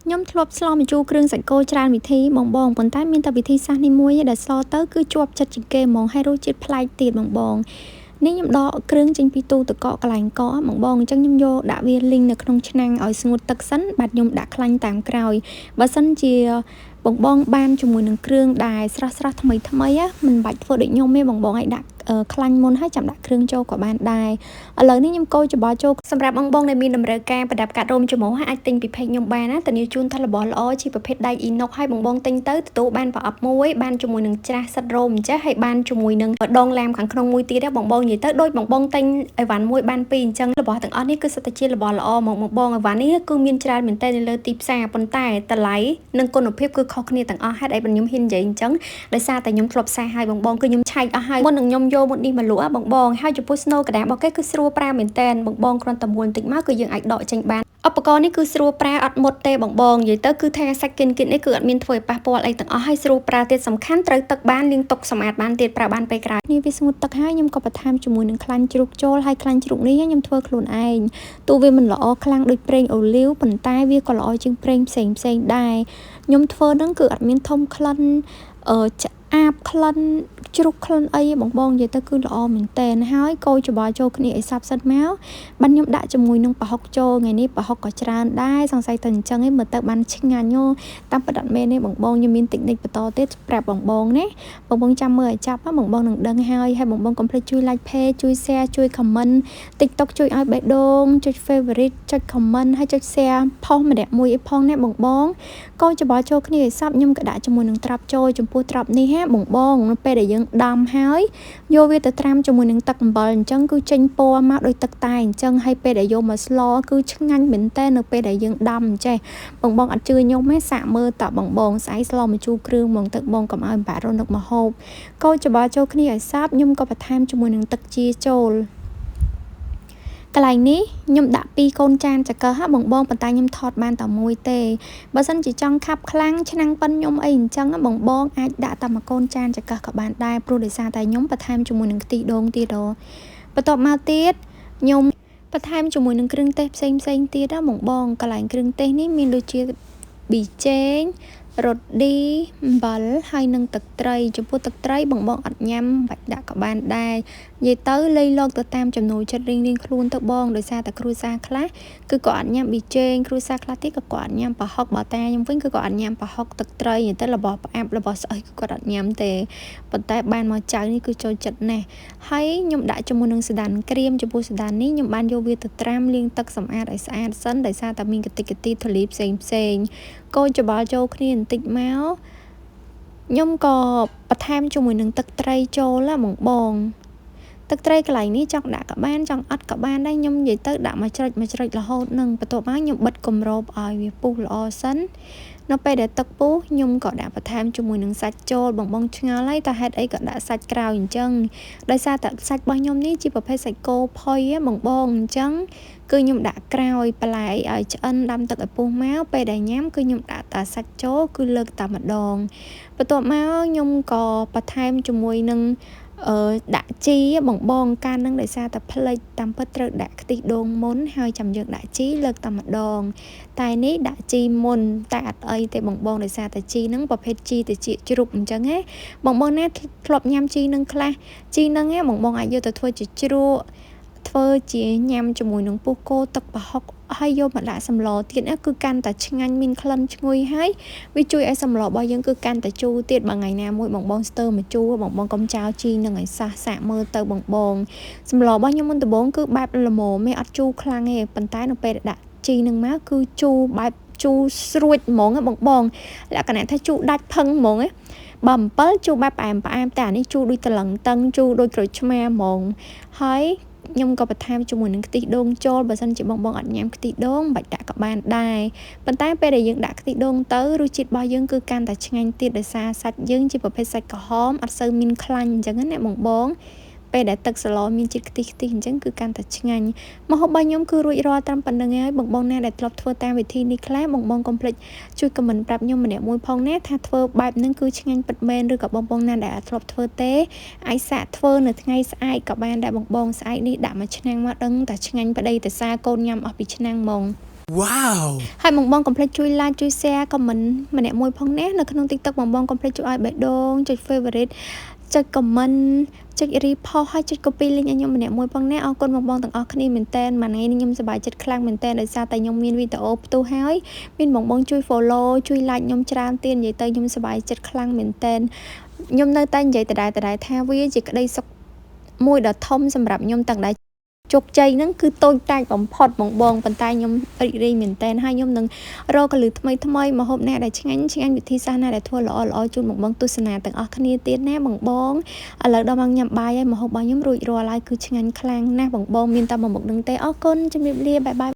ខ្ញុំធ្លាប់ស្លម្ជូរគ្រឿងសាច់គោច្រើនវិធីបងបងប៉ុន្តែមានតែវិធីសាស្ត្រនេះមួយឯងដែលស្លទៅគឺជាប់ចិត្តជាងគេហ្មងហើយរសជាតិប្លែកទៀតបងបងនេះខ្ញុំដកគ្រឿងចេញពីទូទឹកកកកន្លែងកកបងបងអញ្ចឹងខ្ញុំយកដាក់វាលីងនៅក្នុងឆ្នាំងឲ្យស្ងួតទឹកសិនបាទខ្ញុំដាក់ខ្លាញ់តាមក្រោយបើសិនជាបងបងបានជាមួយនឹងគ្រឿងដែលស្រស់ស្រស់ថ្មីថ្មីមិនបាច់ធ្វើដូចខ្ញុំទេបងបងឲ្យដាក់ខ្លាញ់មុនហើយចាំដាក់គ្រឿងចូលក៏បានដែរឥឡូវនេះខ្ញុំកូរច្បល់ចូលសម្រាប់បងបងដែលមានតម្រូវការប្រដាប់កាត់រោមច្រមុះអាចទិញពី page ខ្ញុំបានណាធានាជូនថារបស់ល្អជាប្រភេទដែកអ៊ីណុកហើយបងបងទិញទៅទទួលបានប្រអប់មួយបានជាមួយនឹងច្រាសសិតរោមអញ្ចេះហើយបានជាមួយនឹងដងឡាមខាងក្នុងមួយទៀតដែរបងបងនិយាយទៅដូចបងបងទិញអីវ៉ាន់មួយបានពីរអញ្ចឹងរបស់ទាំងអស់នេះគឺសុទ្ធតែជារបស់ល្អមកបងបងអីវ៉ាន់នេះគឺមានច្រើនមែនទែននៅលើទីផ្សារប៉ុន្តែតម្លៃនិងគុណភាពគឺខុសគ្នាទាំងអស់ហេតុអីបានខ្ញុំហ៊ាននិយាយអញ្ចឹងដោយសារតែខ្ញុំធ្លាប់ផ្សាយឲ្យបងបងគឺខ្ញុំឆែកអស់ហើយមុននឹងខ្ញុំយកមុននេះមកលក់បងបងហើយចំពោះ snow ក្តាររបស់គេគឺស្រួលប្រើមែនតើបងបងគ្រាន់តែមួលបន្តិចមកគឺយើងអាចដកចេញបានឧបករណ៍នេះគឺស្រួលប្រើអត់មុតទេបងបងនិយាយទៅគឺថាសាច់គិនគិននេះគឺអត់មានធ្វើឲ្យប៉ះពាល់អីទាំងអស់ហើយស្រួលប្រើទៀតសំខាន់ត្រូវទឹកបានលាងទុកសម្អាតបានទៀតប្រើបានពេលក្រោយនេះវាស្ងួតទឹកហើយខ្ញុំក៏បន្ថែមជាមួយនឹងខ្លាញ់ជ្រូកចូលហើយខ្លាញ់ជ្រូកនេះខ្ញុំធ្វើខ្លួនឯងទោះវាមិនល្អខ្លាំងដូចប្រេងអូលីវប៉ុន្តែវាក៏ល្អជាងប្រេងផ្សេងផ្សេងដែរខ្ញុំធ្វើនឹងគឺអត់មានធំក្លិនអឺអាបក្លិនជ្រុកក្លិនអីបងបងនិយាយទៅគឺល្អមែនតើហើយកូរច្បល់ចូលគ្នាឲ្យសព្វសិនមកបានខ្ញុំដាក់ជាមួយនឹងប្រហុកចូលថ្ងៃនេះប្រហុកក៏ច្រើនដែរសង្ស័យតែអញ្ចឹងឯងមើលទៅបានឆ្ងាញ់តាមពិតអត់មែនទេបងបងខ្ញុំមានតិចនិចបន្តទៀតប្រាប់បងបងណាបងបងចាំមើលឲ្យចាប់បងបងនឹងដឹងហើយហើយបងបងកុំភ្លេចជួយ like page ជួយ share ជួយ comment TikTok ជួយឲ្យបេះដូងចុច favorite ចុច comment ហើយចុច share ផុសម្នាក់មួយអីផងណាបងបងកូរច្បល់ចូលគ្នាឲ្យសព្វខ្ញុំក៏ដាក់ជាមួយនឹងត្រប់ចូលចំពោះត្រប់នេះហាបងបងនៅពេលដែលយើងដាំហើយយកវាទៅត្រាំជាមួយនឹងទឹកអំបិលអញ្ចឹងគឺចេញពណ៌មកដូចទឹកតែអញ្ចឹងហើយពេលដែលយកមកស្លគឺឆ្ងាញ់មែនតើនៅពេលដែលយើងដាំអញ្ចេះបងបងអត់ជឿខ្ញុំទេសាកមើលតបងបងស្អែកស្លម្ជូរគ្រឿងហ្មងទឹកបងកុំឲ្យបាក់រនឹកម្ហូបកូរច្បល់ចូលគ្នាឲ្យសព្វខ្ញុំក៏បន្ថែមជាមួយនឹងទឹកជាចូលកន្លែងនេះខ្ញុំដាក់2កូនចានចង្កឹះបងបងប៉ុន្តែខ្ញុំថតបានតែមួយទេបើសិនជាចង់ខាប់ខ្លាំងឆ្នាំងប៉ិនខ្ញុំអីអញ្ចឹងបងបងអាចដាក់តែមួយកូនចានចង្កឹះក៏បានដែរព្រោះដោយសារតែខ្ញុំបន្ថែមជាមួយនឹងខ្ទិះដូងទៀតបន្ទាប់មកទៀតខ្ញុំបន្ថែមជាមួយនឹងគ្រឿងទេសផ្សេងផ្សេងទៀតណាបងបងកន្លែងគ្រឿងទេសនេះមានដូចជាប៊ីចេងរ៉ឌីអំបិលហើយនឹងទឹកត្រីចំពោះទឹកត្រីបងបងអត់ញ៉ាំបាច់ដាក់ក៏បានដែរនិយាយទៅលៃលកទៅតាមចំណូលចិត្តរៀងៗខ្លួនទៅបងដោយសារតែគ្រួសារខ្លះគឺក៏អត់ញ៉ាំប៊ីចេងគ្រួសារខ្លះទៀតក៏គាត់អត់ញ៉ាំប្រហុកបើតាខ្ញុំវិញគឺក៏អត់ញ៉ាំប្រហុកទឹកត្រីនិយាយទៅរបស់ផ្អាប់របស់ស្អុយគឺគាត់អត់ញ៉ាំទេប៉ុន្តែបានមកចៅនេះគឺចូលចិត្តណាស់ហើយខ្ញុំដាក់ជាមួយនឹងសណ្ដានក្រៀមចំពោះសណ្ដាននេះខ្ញុំបានយកវាទៅត្រាំលាងទឹកសម្អាតឲ្យស្អាតសិនដោយសារតែមានកតិកទីធូលីផ្សេងផ្សេងកូរច្បល់ចូលគ្នាបន្តិចមកខ្ញុំក៏បន្ថែមជាមួយនឹងទឹកត្រីចូលណាបងបងទឹកត្រីកន្លែងនេះចង់ដាក់ក៏បានចង់អត់ក៏បានដែរខ្ញុំនិយាយទៅដាក់មួយច្រិចមួយច្រិចរហូតនឹងបន្ទាប់មកខ្ញុំបិទគម្របឲ្យវាពុះល្អសិននៅពេលដែលទឹកពុះខ្ញុំក៏ដាក់បន្ថែមជាមួយនឹងសាច់ចូលបងបងឆ្ងល់ហើយតើហេតុអីក៏ដាក់សាច់ក្រោយអញ្ចឹងដោយសារតែសាច់របស់ខ្ញុំនេះជាប្រភេទសាច់គោផុយបងបងអញ្ចឹងគឺខ្ញុំដាក់ក្រោយបន្លែឲ្យឆ្អិនដាំទឹកឲ្យពុះមកពេលដែលញ៉ាំគឺខ្ញុំដាក់តែសាច់ចូលគឺលើកតែម្ដងបន្ទាប់មកខ្ញុំក៏បន្ថែមជាមួយនឹងដាក់ជីបងបងកាលនឹងដោយសារតែផ្លិចតាមពិតត្រូវដាក់ខ្ទិះដូងមុនហើយចាំយើងដាក់ជីលើកតែម្ដងតែនេះដាក់ជីមុនតែអត់អីទេបងបងដោយសារតែជីនឹងប្រភេទជីតិចជ្រូកអញ្ចឹងណាបងបងណាធ្លាប់ញ៉ាំជីនឹងខ្លះជីនឹងណាបងបងអាចយកទៅធ្វើជាជ្រក់ធ្វើជាញ៉ាំជាមួយនឹងពុះគោទឹកប្រហុកហើយយកមកដាក់សម្លទៀតណាគឺកាន់តែឆ្ងាញ់មានក្លិនឈ្ងុយហើយវាជួយឲ្យសម្លរបស់យើងគឺកាន់តែជូរទៀតបើថ្ងៃណាមួយបងបងស្ទើរមកជូរបងបងកុំចោលជីនឹងឲ្យសះសាកមើលទៅបងបងសម្លរបស់ខ្ញុំមុនដំបូងគឺបែបល្មមទេអត់ជូរខ្លាំងទេប៉ុន្តែនៅពេលដាក់ជីនឹងមកគឺជូរបែបជូរស្រួចហ្មងបងបងលក្ខណៈថាជូរដាច់ផឹងហ្មងបើអំពិលជូរបែបផ្អែមផ្អែមតែអានេះជូរដូចតឡឹងតឹងជូរដូចក្រូចឆ្មាហ្មងហើយខ្ញុំក៏បន្ថែមជាមួយនឹងខ្ទិះដូងចូលបើសិនជាបងបងអត់ញ៉ាំខ្ទិះដូងមិនបាច់ដាក់ក៏បានដែរប៉ុន្តែពេលដែលយើងដាក់ខ្ទិះដូងទៅរសជាតិរបស់យើងគឺកាន់តែឆ្ងាញ់ទៀតដោយសារសាច់យើងជាប្រភេទសាច់ក្រហមអត់សូវមានខ្លាញ់អញ្ចឹងណាបងបងពេលដែលទឹកសឡមានជាតិខ្ទិះខ្ទិះអញ្ចឹងគឺកាន់តែឆ្ងាញ់ម្ហូបរបស់ខ្ញុំគឺរួចរាល់ត្រឹមប៉ុណ្្នឹងហើយបងបងណាដែលធ្លាប់ធ្វើតាមវិធីនេះខ្លះបងបងកុំភ្លេចជួយ comment ប្រាប់ខ្ញុំម្នាក់មួយផងណាថាធ្វើបែបហ្នឹងគឺឆ្ងាញ់ពិតមែនឬក៏បងបងណាដែលអត់ធ្លាប់ធ្វើទេអាចសាកធ្វើនៅថ្ងៃស្អែកក៏បានដែរបងបងស្អែកនេះដាក់មួយឆ្នាំងមកដឹងតែឆ្ងាញ់ប្តីតែសារកូនញ៉ាំអស់ពីឆ្នាំងហ្មង។ Wow! ហើយបងបងកុំភ្លេចជួយ like ជួយ share comment ម្នាក់មួយផងណានៅក្នុង TikTok បងបងកុំភ្លេចជួយឲ្យបេះដូងចុច favorite ចុច comment ចុច repost ហើយចុច copy link ឲ្យខ្ញុំម្នាក់មួយផងណាអរគុណបងបងទាំងអស់គ្នាមែនតើមួយថ្ងៃនេះខ្ញុំសប្បាយចិត្តខ្លាំងមែនតើដោយសារតែខ្ញុំមានវីដេអូផ្ទុះហើយមានបងបងជួយ follow ជួយ like ខ្ញុំច្រើនទៀតនិយាយទៅខ្ញុំសប្បាយចិត្តខ្លាំងមែនតើខ្ញុំនៅតែនិយាយដដែលដដែលថាវាជាក្តីសុខមួយដ៏ធំសម្រាប់ខ្ញុំទាំងដែលជោគជ័យហ្នឹងគឺតូចតាចបំផុតបងបងប៉ុន្តែខ្ញុំរីករាយមែនតើហើយខ្ញុំនឹងរកកលឹះថ្មីថ្មីមកហូបណាដែលឆ្ងាញ់ឆ្ងាញ់វិធីសាស្ត្រណាដែលធ្វើល្អល្អជូនបងបងទស្សនាទាំងអស់គ្នាទៀតណាបងបងឥឡូវដល់មកញ៉ាំបាយហើយម្ហូបរបស់ខ្ញុំរួចរាល់ហើយគឺឆ្ងាញ់ខ្លាំងណាស់បងបងមានតែមួយមុខនឹងទេអរគុណជំរាបលា bye bye.